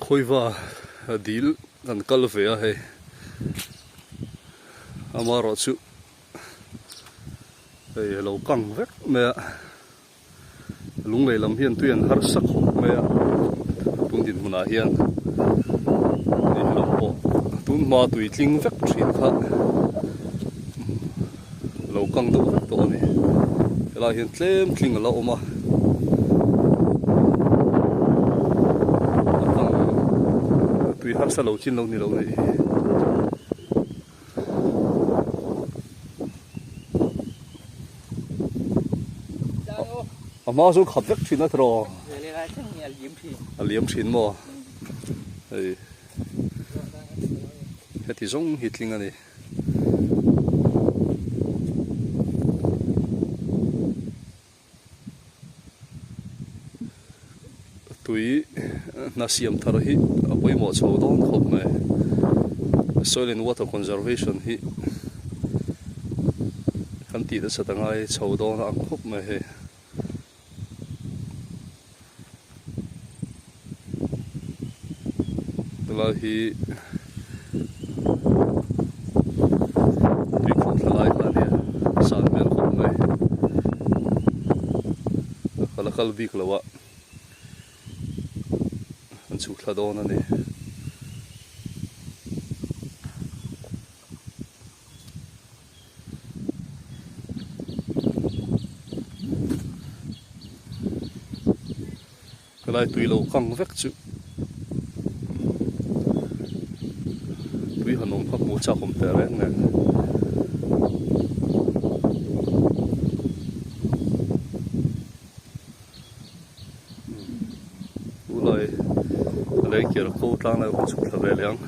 Khawiva dil kan kal ve a hei amaherawhchu hei a lo kang vek mai a. Lunglei lam hian tui an harsa khawp mai a, tun dinhmunah hian hei lam pawh tun hma tui tling vek thin kha lo kang deuh vek tawh a ni. Helaiah hian tlem tling a la awm a, a kang tui harsa lo chin lo ni lo nih hi. A hma chu khat vek thin a tiraw? A liam thin maw? Hei heti zawng hi tling a ni. Tui hna siam thar hi a pawimawh chho dawn khawp mai. Soil and water conservation hi kan tih nasat a ngai chho dawn a ang khawp mai hei. Helai hi tuikhawh thla lai kha a nia san hmel khawp mai ka la kal bik lo a an chhuk thla dawn a ni. Helai tui lo kang vek chu tui han awm kha hmuh chak awm teh reng nen. Ulai lengkir ko tlang lai awm chhuk thla ve leh ang.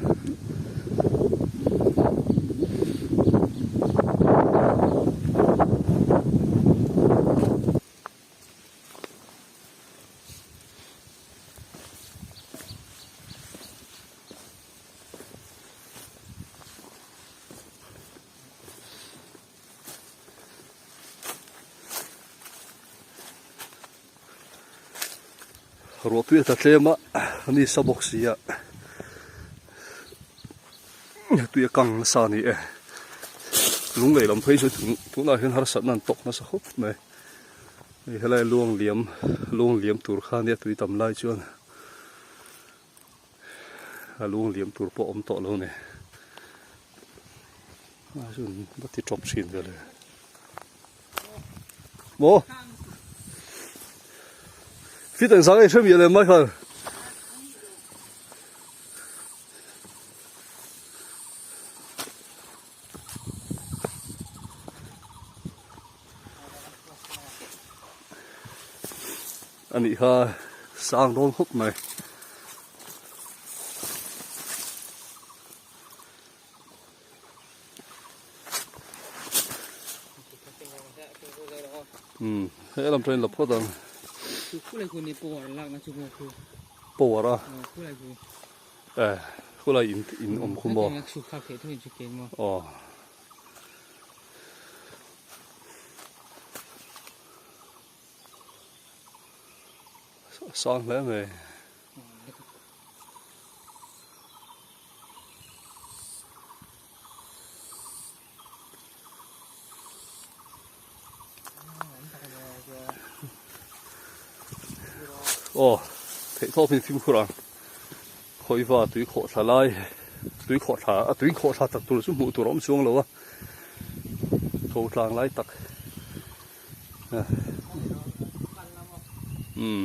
Ruah tui a tla tlem a a ni sa bawk si a tui a kang nasa a ni e lunglei lam phei chu tunah hian harsatna an tawk nasa khawp mai hei helai luang liam luang liam tur kha ania tui tam lai chuan a luang liam tur pawh a awm tawh lo a ni. A chun va ti tawp thin ve le. Maw? Fit ang sang ei hrem le Michael. Ani kha sang dawn khawp mai. Um he lam train la phawt ang. Power a. Eh khulai in in awm khu maw. Aw. Sang hle mai. Aw theih thawk in fimkhur ang khawiva tui khawh thla lai tui khawh thla a tui khawh thla tak tur chu hmuh tur a awm chuang lo a tho tlang lai tak umm.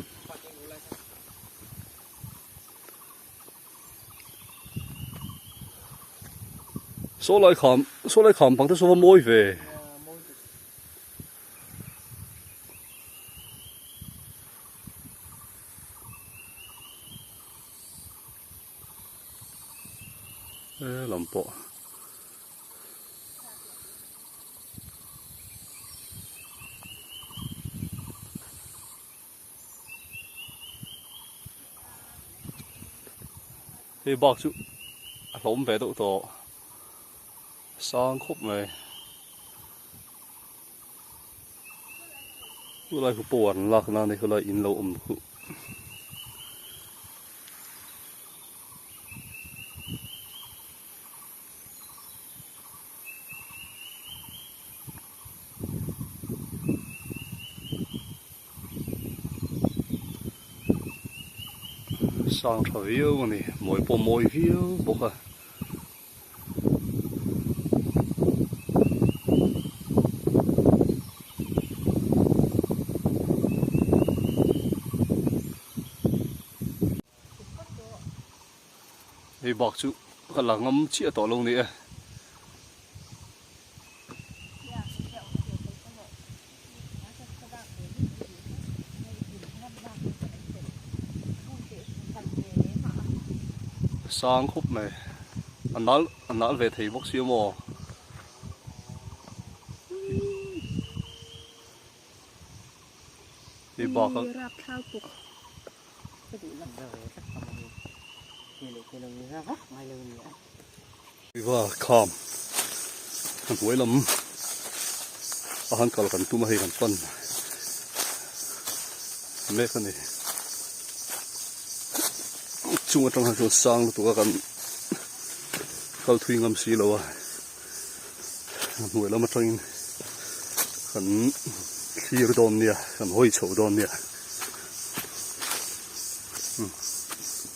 Saw lai kham saw lai kham pang te saw va mawi ve. E lam pawh. Hei bak chu a hlawm ve deuh tawh sang khawp mai chulai khu power an lak nan hei khulai in lo awm khu. Sang tha viau a ni, mawi pawh mawi viau bawk a. Hei bak chu ka la ngam chiah tawh lo ni e. Sang khup mai a nal a nal ve thei bawk sia maw. Hei bak a. Iva kham a hnuai lam a han kal kan tum a hei kan pan mek a ni chung atang hian chuan sang lutuk a kan kal thui ngam si lo a a hnuai lam atangin kan thlir dawn nia kan hawi chho dawn nia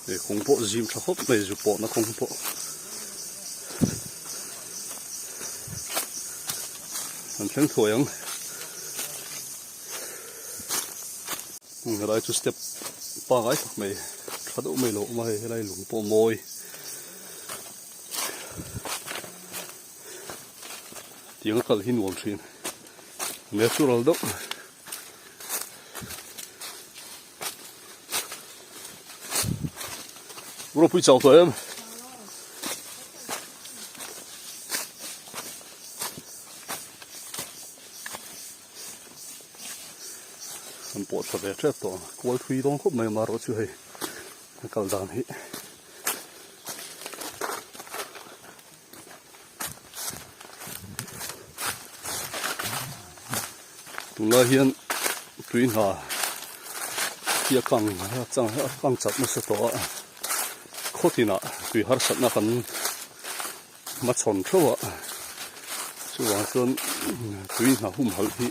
Hei kawng pawh zim tha khawp mai zu pawhna kawng pawh an thleng thuai ang helai chu step pangai tak mai tha deuh mai lo awm a hei helai lung pawh mawi tiang a kal hi nuam thin natural deuh. Ropui chau tawh em? An pawh tha ve tep tawh ang. Kual thui dawn khawp mai amaherawh chu hei a kal dan hi. Tunlai hian tui hna hi a kang a chang a kang chak nasa tawh a khaw tinah tui harsatna kan hmachhawn theuh a chuvang chuan tui hna humhalh hi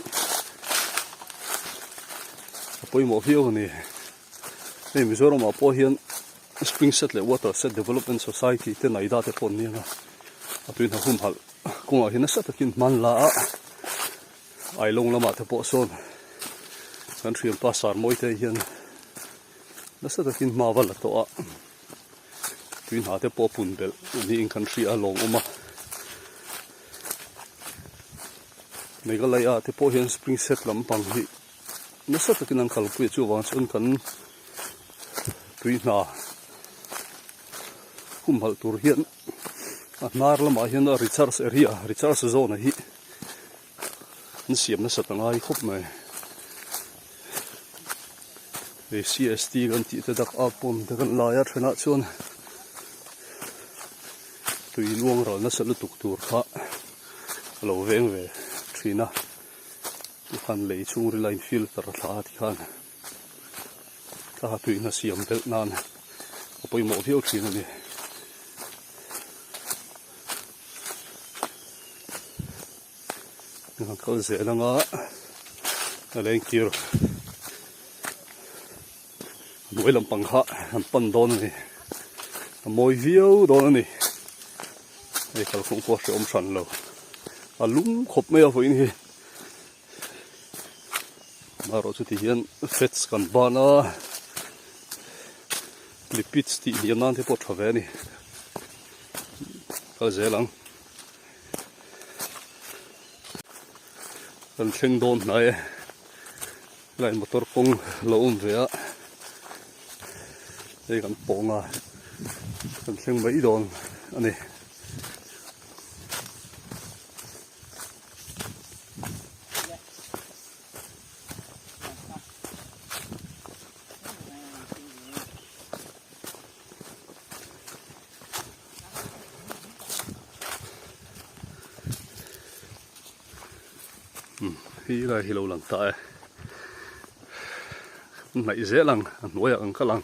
a pawimawh viau a ni hei Mizoram ah pawh hian. Spring Set leh Water Set Development Society te Naida te pawh an ni ang a, a tui hna humhalh kawngah hian nasa takin hman la a, Ailawng lamah te pawh sawn kan thianpa Sarmawi te hian nasa takin hma va la tawh a, tui hna te pawh a pun belh a niin kan hria a lawmawm a. Meghalaya te pawh hian Spring Set lampang hi nasa takin an kalpui a chuvang chuan kan tui hna humhalh tur hian a hnar lamah hian a recharge area recharge zone hi an siam nasa ta ngai khawp mai hei C_S_T kan tih te dak a pawn te kan lai a thenah chuan tui luang ral nasa lutuk tur kha a lo veng ve thin a. Tikhan lei chhungril a in filter a thla a tikhan thla tuihna siam belh nan a pawimawh viau thin a ni. Kan kal zel anga a lengkir hnuai lampang kha an pan dawn a ni a mawi viau dawn a ni hei kalphung pawh a hrehawm hran lo a lum khawp mai a vawiin hi marawh chu ti hian fats kan ban a lipids tih hniam nan te pawh tha ve a ni kal zel ang kan thleng dawn hnai e. Helai motor kawng lo awm ve a hei kan pawng a kan thleng mai dawn a ni. Hi lai hi lo lang ta e hnaih zel ang a hnuaiah kan kal ang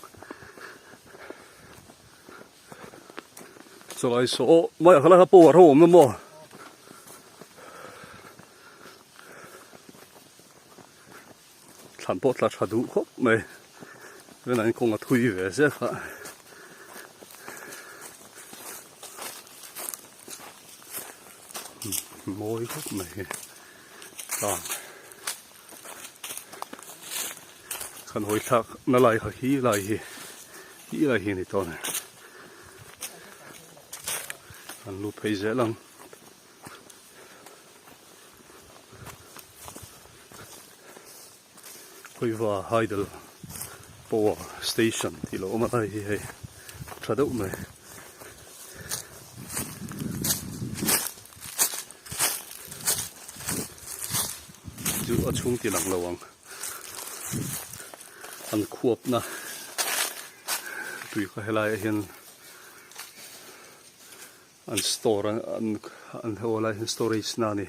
chulai saw maiah kha lai kha power ho awm na maw. Thlan pawh tla tha duh khawp mai tunah hian kawng a thui ve zek a. Mawi khawp mai hi tlang kan hawi thlak na lai kha hi lai hi hi lai hi a ni tawh a ni kan lut phei zel ang. Khawiva Hydel Power Station tih lo awm a lai hi hei tha deuh mai. Chu a chhung ti lang lo ang an khuapna tui kha helaiah hian an store an an ho lai hian storage na a ni.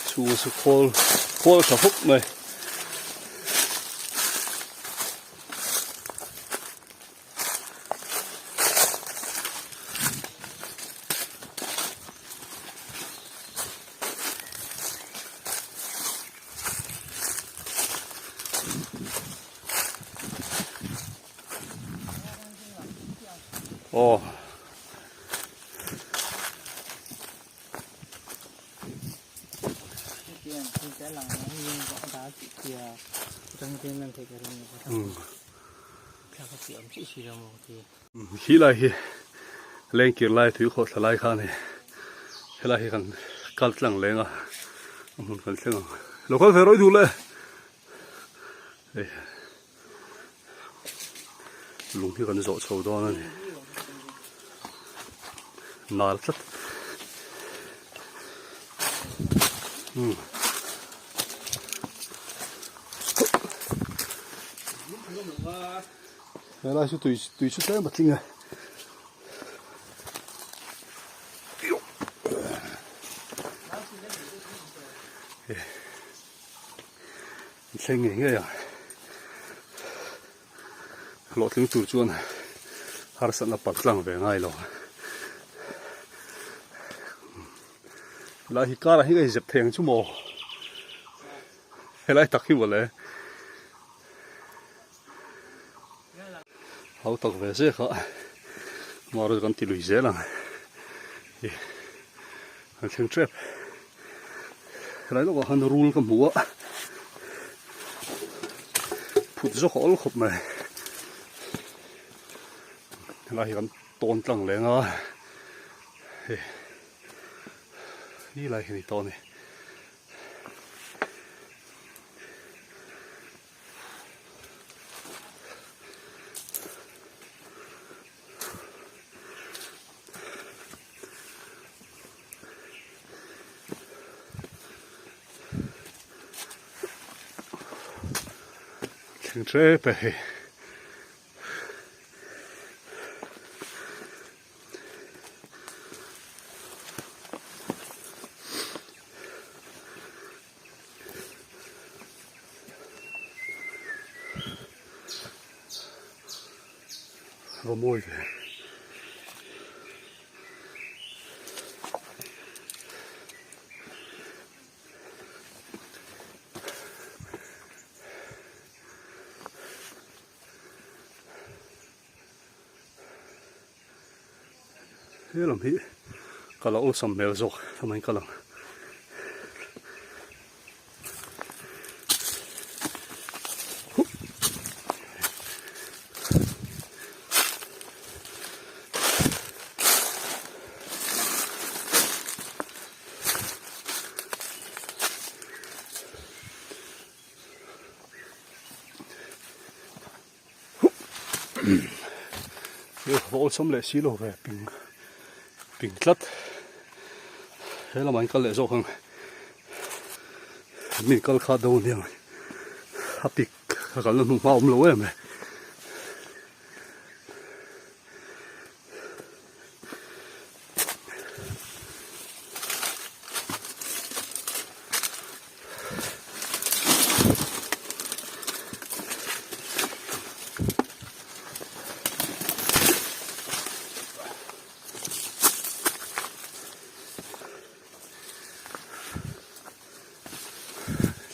Chhung chu khawl khawl tha khawp mai. Aw. Khi lai hi lengkir lai tui khawh thla lai kha a ni helai hi kan kal tlang leng a a hmun kan thleng ang lo kal ve rawih duh le hei. Lung hi kan zawh chho dawn a ni nal tlat umm helai chu tui tui chu tlem a tling a. Thleng ngei ngei a, hlawhtling tur chuan harsatna palh tlang ve ngai lo. Helai hi karah hi ka inzep thei ang chu maw? Helai tak hi mawle. Hau tak ve zek a, mar chu kan ti lui zel ang. Kan thleng tep. Helai lawkah khan rul ka hmu a, phut zawk a awl khawp mai. Helai hi kan tawn tlang leng a, hei hi lai hi a ni tawh a ni. Thleng tep e hei. Va mawi ve. He lam hi ka la awlsam hmel zawk hamain ka lang. Awlsam leh si lo ve ping ping tlat he lamah in kal leh zawk ang mi kal kha do aniang a pik a kalna hnu hma awm lo em e.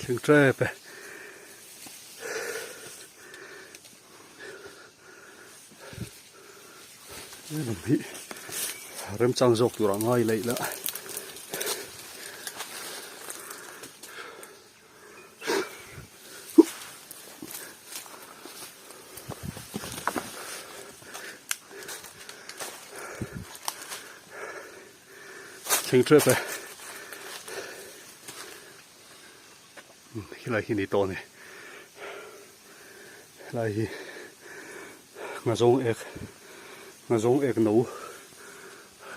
Thleng tep e. He lam hi remchang zawk turah ngai laih la. Thleng tep e. Helai hi ni tawh a ni. Helai hi nghazawng ek nghazawng ek no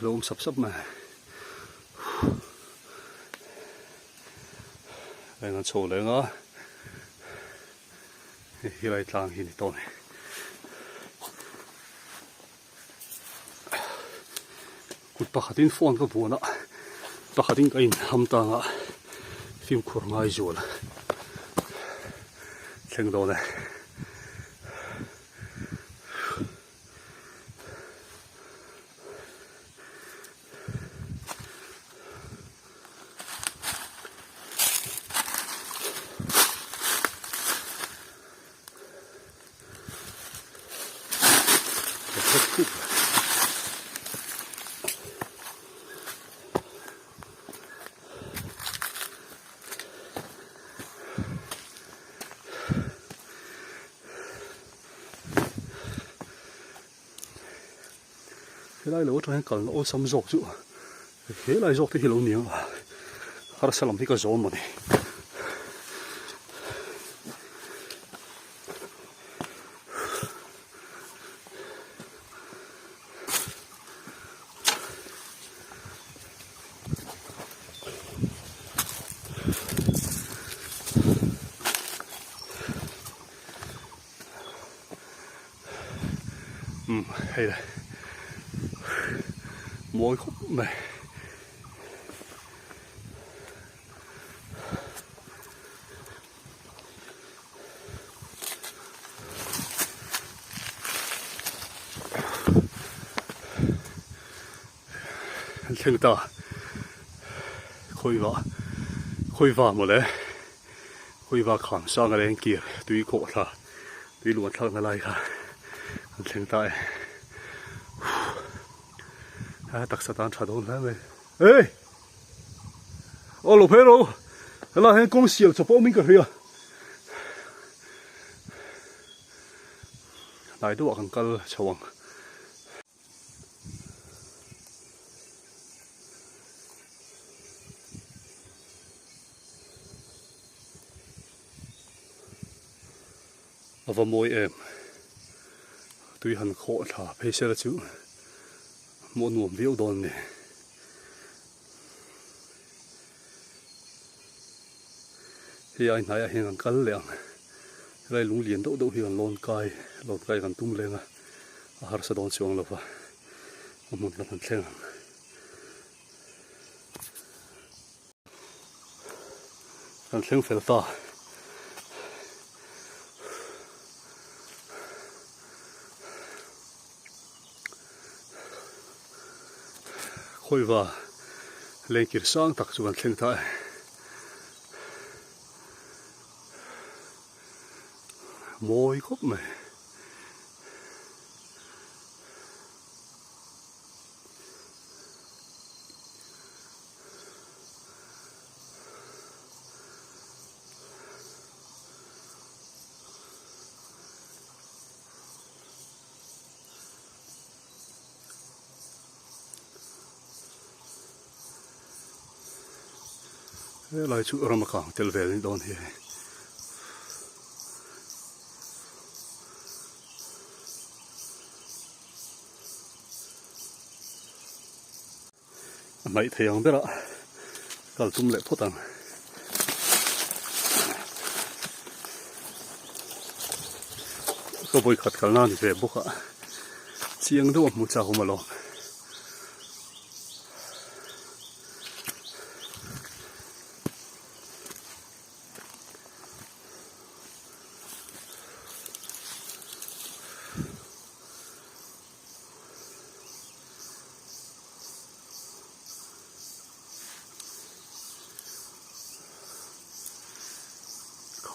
lo awm sap sap mai. A ingan chho leng a helai tlang hi ni tawh a ni. Kut pakhatin phone ka vuan a, pakhatin ka inham tang a, fimkhur ngai zual thleng dawn e. Helai lo atang hian kalna awlsam zawk chu helai zawk te hi lo ni ang a harsa lam hi ka zawm a ni. Umm hei le mawi khawp mai. An thleng ta khawiva khawiva mawle khawiva kham sang a leng kir tui khawh thla tui luan thlak na lai kha an thleng ta e a taksa tan tha dawn hle mai ei Aw lo phei rawh u, helai hian kawng siam chawp a awmin ka hria. Hnai deuhah kan kal chho ang. A va mawi em, tui han khawh thla phei sela chu hmuh a nuam viau dawn a ni. Hei ai hnaiah hian kan kal leh ang helai lung lian deuh deuh hi kan lawn kai lawn kai kan tum leng a a harsa dawn chuang lo va a hmun lam an thleng ang. Kan thleng fel ta. Khawiva lengkir sang tak chu kan thleng ta e. Mawi khawp mai. Helai chu ram a kang tel vel a nih dawn hi hei. A hnaih thei ang berah kal tum leh phawt ang. Ka vawi khat kalna a ni ve bawk a, chiang deuh a hmu chak awm alawm.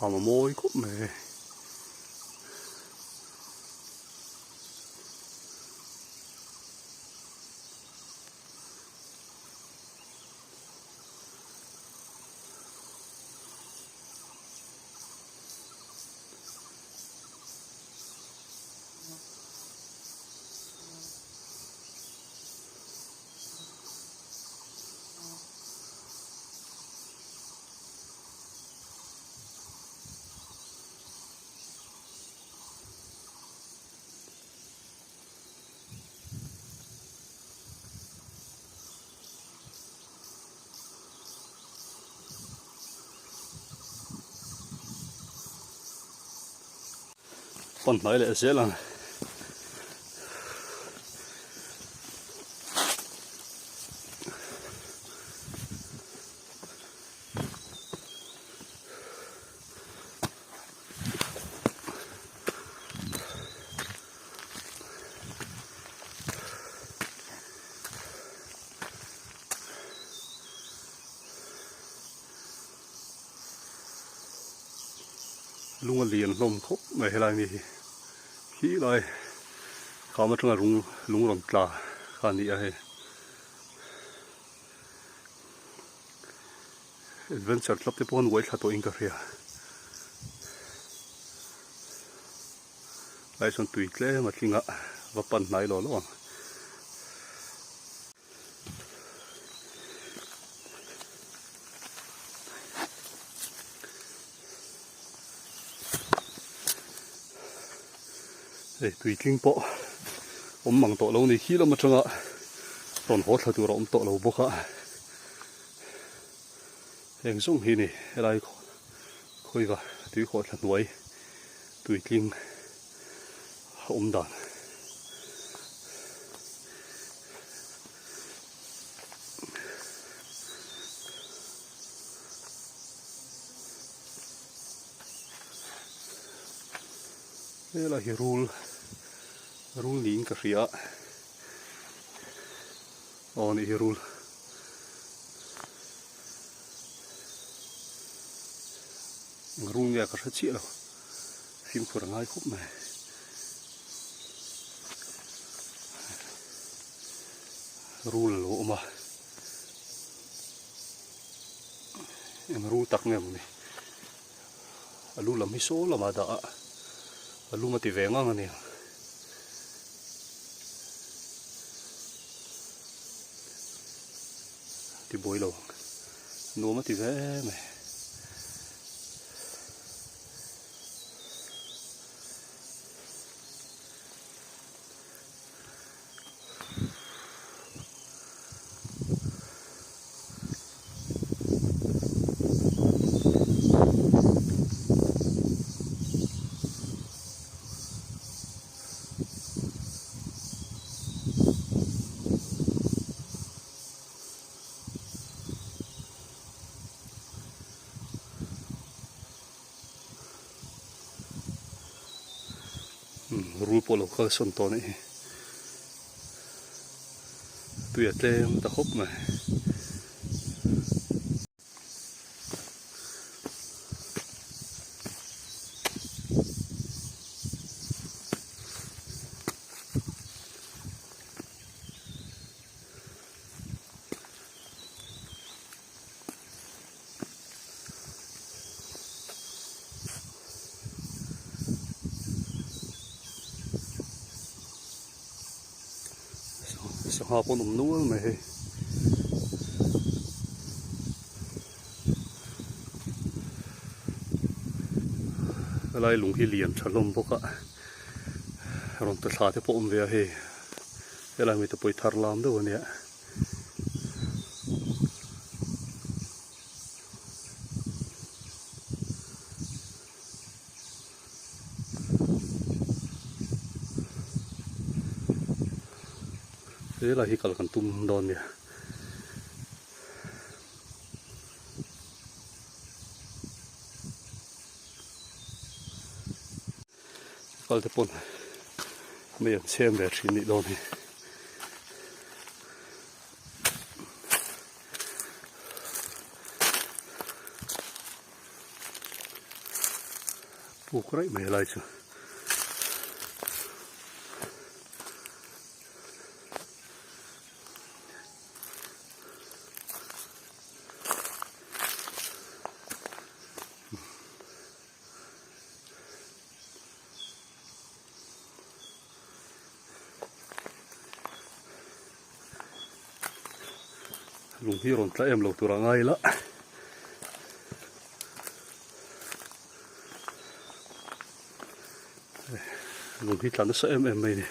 Kham a mawi khawp mai. Pan hnai leh zel ang. Lung a lian hlawm khawp mai helai mi hi khi lai kham atanga lung lung rawn tla kha a ni a hei adventure club te pawh an uai thla tawh in ka hria lai chuan tui tlem a tling a va pan hnai lo lo ang. Hei tuitling pawh awm mang tawh lo ni khi lam atanga rawn haw thla tur a awm tawh lo bawk a heng zawng hi ni helai khawiva tuikhawh thla hnuai tuitling a awm dan. Helai hi rul rul niin ka hria a aw nih hi rul eng rul nge ka hre chiah lo. Fimkhur a ngai khawp mai. Rul a lo awm a, eng rul tak nge maw ni? A lu lam hi saw lamah a dah a, a lum a ti ve ngang a ni. Ti buai lo ang, nuam a ti ve mai. Rul pawh lo kal sawn tawh anih hi tui a tlem ta khawp mai. Sangha pawh an awm nual mai hei. Helai lung hi lian tha hlawm bawk a rawn ta thla te pawh awm ve a hei helai mi te pawh hi thar lam deuh a nia. Helai hi kal kan tum dawn nia. Kal te pawn mei an chhem ve thin nih dawn hi. Puk raih mai lai chu. Lung hi rawn tla em lo tur a ngai la. Lung hi tla nasa em em mai ni.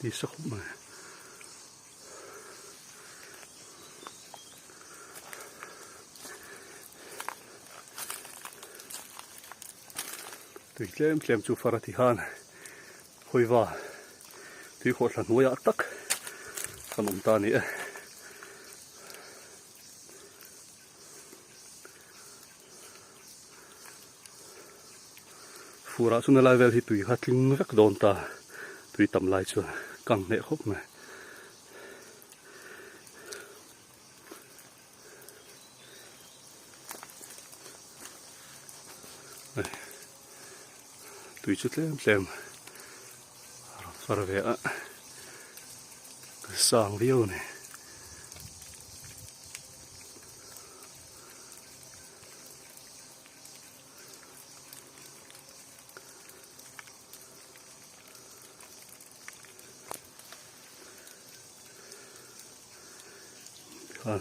Ni sa khawp mai. Tui tlem tlem chu far a ti khan hawiva tui khawhthla hnuaiah tak kan awm ta a ni e. Furah chuan helai vel hi tui kha tling vek dawn ta tui tam lai chuan kang hneh khawp mai. Tui chu tlem tlem a rawn far ve a sang viau a ni. Khan.